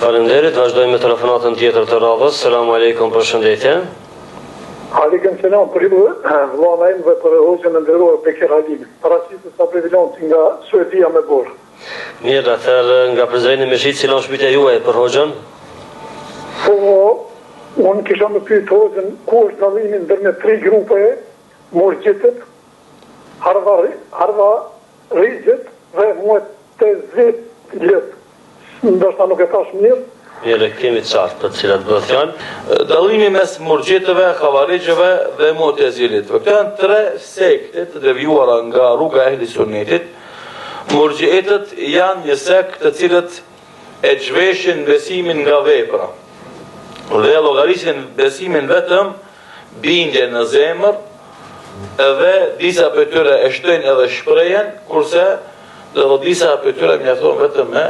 Faleminderit, vazhdojmë me telefonatën tjetër të radhës. Selam aleikum, përshëndetje. Aleikum selam për ju vëlla Naim dhe për hoxhën e nderuar Bekir Halimi. Paraqitet Sabri Vilanci nga Suedia me Borë. Mirë, atëherë nga Prizreni me shi, cila është pyetja juaj për hoxhën? Po, unë kisha me pyet hoxhën ku është dallimi ndërmjet tri grupe murxhitët, harvari, harvarixhët dhe muetezilët. Ndoshta nuk e thash mirë. Mirë, e kemi të qartë për cilat bëhet fjalë. Dallimi mes murxhitëve, havarixhëve dhe muetezilitëve. Këto janë tre sekte të devijuara nga rruga e ehli sunnetit. Murxhitët janë një sekt të cilët e zhveshin besimin nga vepra dhe e llogarisin besimin vetëm bindje në zemër edhe disa prej tyre e shtojnë edhe shprehjen, kurse do të thotë disa prej tyre mjaftohen vetëm me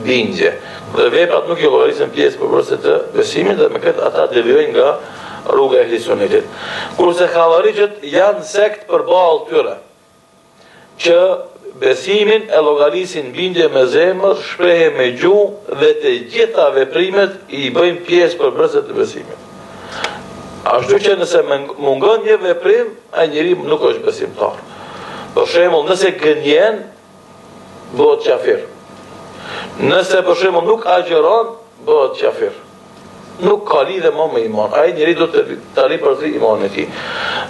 bindje. Dhe veprat nuk i llogarisin pjesë përbërëse të besimit dhe me këtë ata devijojnë nga rruga e ehli sunnetit. Kurse havarixhët janë sekt përballë tyre. që besimin e llogarisin bindje me zemër, shprehje me gjuhë dhe të gjitha veprimet i bëjnë pjesë përbërëse të besimit. Ashtu që nëse mungon një veprim, ai njeri nuk është besimtar. Për shembull, nëse gënjen, bëhet qafir. Nëse për shembull nuk agjëron, bëhet qafir. Nuk ka lidhje më me iman. Ai njeri do të ta ripërtërijë imanin e tij.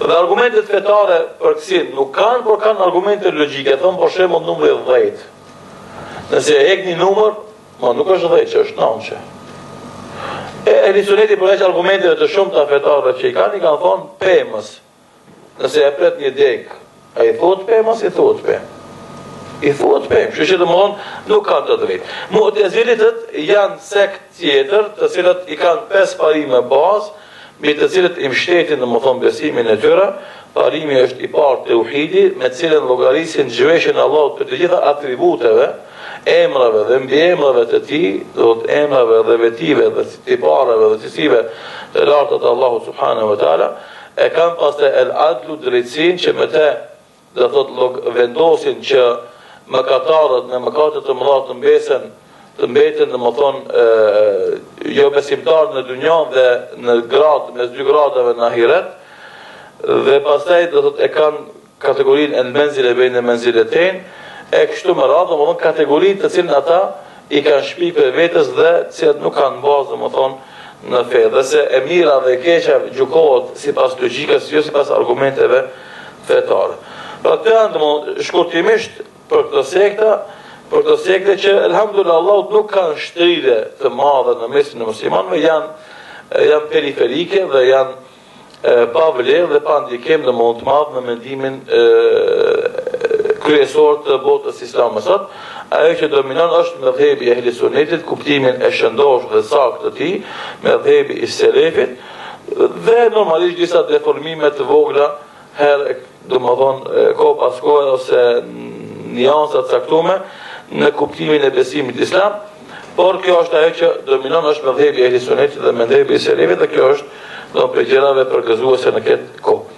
Dhe argumentet fetare për kësi nuk kanë, por kanë argumente logjike. Thonë për shembull numri 10. Nëse e hek një numër, ma nuk është 10, që është 9. E ehli suneti përveç argumenteve të shumta fetare që i kanë, i kanë thonë pemës. Nëse e pret një degë, a i thuhet pemë a s'i thuhet pemë? I thuhet pemë, kështu që domethënë nuk kanë të drejtë. Mu'tezilitët janë sekt tjetër, të cilët i kanë pesë parime bazë, mbi të cilët i mbështetin domethënë besimin e tyre. Parimi është i parë teuhidi, me të cilën llogarisin zhveshjen e Allahut prej të gjitha atributeve, emrave dhe mbiemrave të tij, do të thotë emrave dhe vetive dhe tipareve dhe cilësive të larta të Allahut subhanahu wa taala. E kanë pastaj el adlu drejtësinë që me te do thotë log vendosin që mëkatarët me mëkate të mëdha të mbesen të mbeten domethënë jo besimtarë në dynja dhe në gradë mes dy gradave në ahiret dhe pastaj do thotë e kanë kategorinë el menzile bejne menziletejn, e kështu me radhë, domethënë kategori të cilën ata i kanë shpik prej vetes dhe të cilat nuk kanë bazë, domethënë, në fe. Dhe se e mira dhe e keqja gjykohet sipas logjikës, jo sipas argumenteve fetare. Pra këto janë, domethënë, shkurtimisht për këto sekta, për këto sekte që elhamdulillah Allahut nuk kanë shtrirje të madhe në mesin e muslimanëve, janë janë periferike dhe janë pa vlerë dhe pa ndikim domethënë të madh në mendimin e, kryesor të botës islame sot. Ajo që dominon është medhhebi i ehli sunetit, kuptimin e shëndoshë dhe saktë të tij, medhhebi i selefit dhe normalisht disa deformime të vogla herë domethënë kohë pas kohe ose niansa të caktume në kuptimin e besimit islam, por kjo është ajo që dominon është medhhebi i ehli sunetit dhe medhhebi i selefit dhe kjo është do prej gjërave përgëzuese në këtë kohë.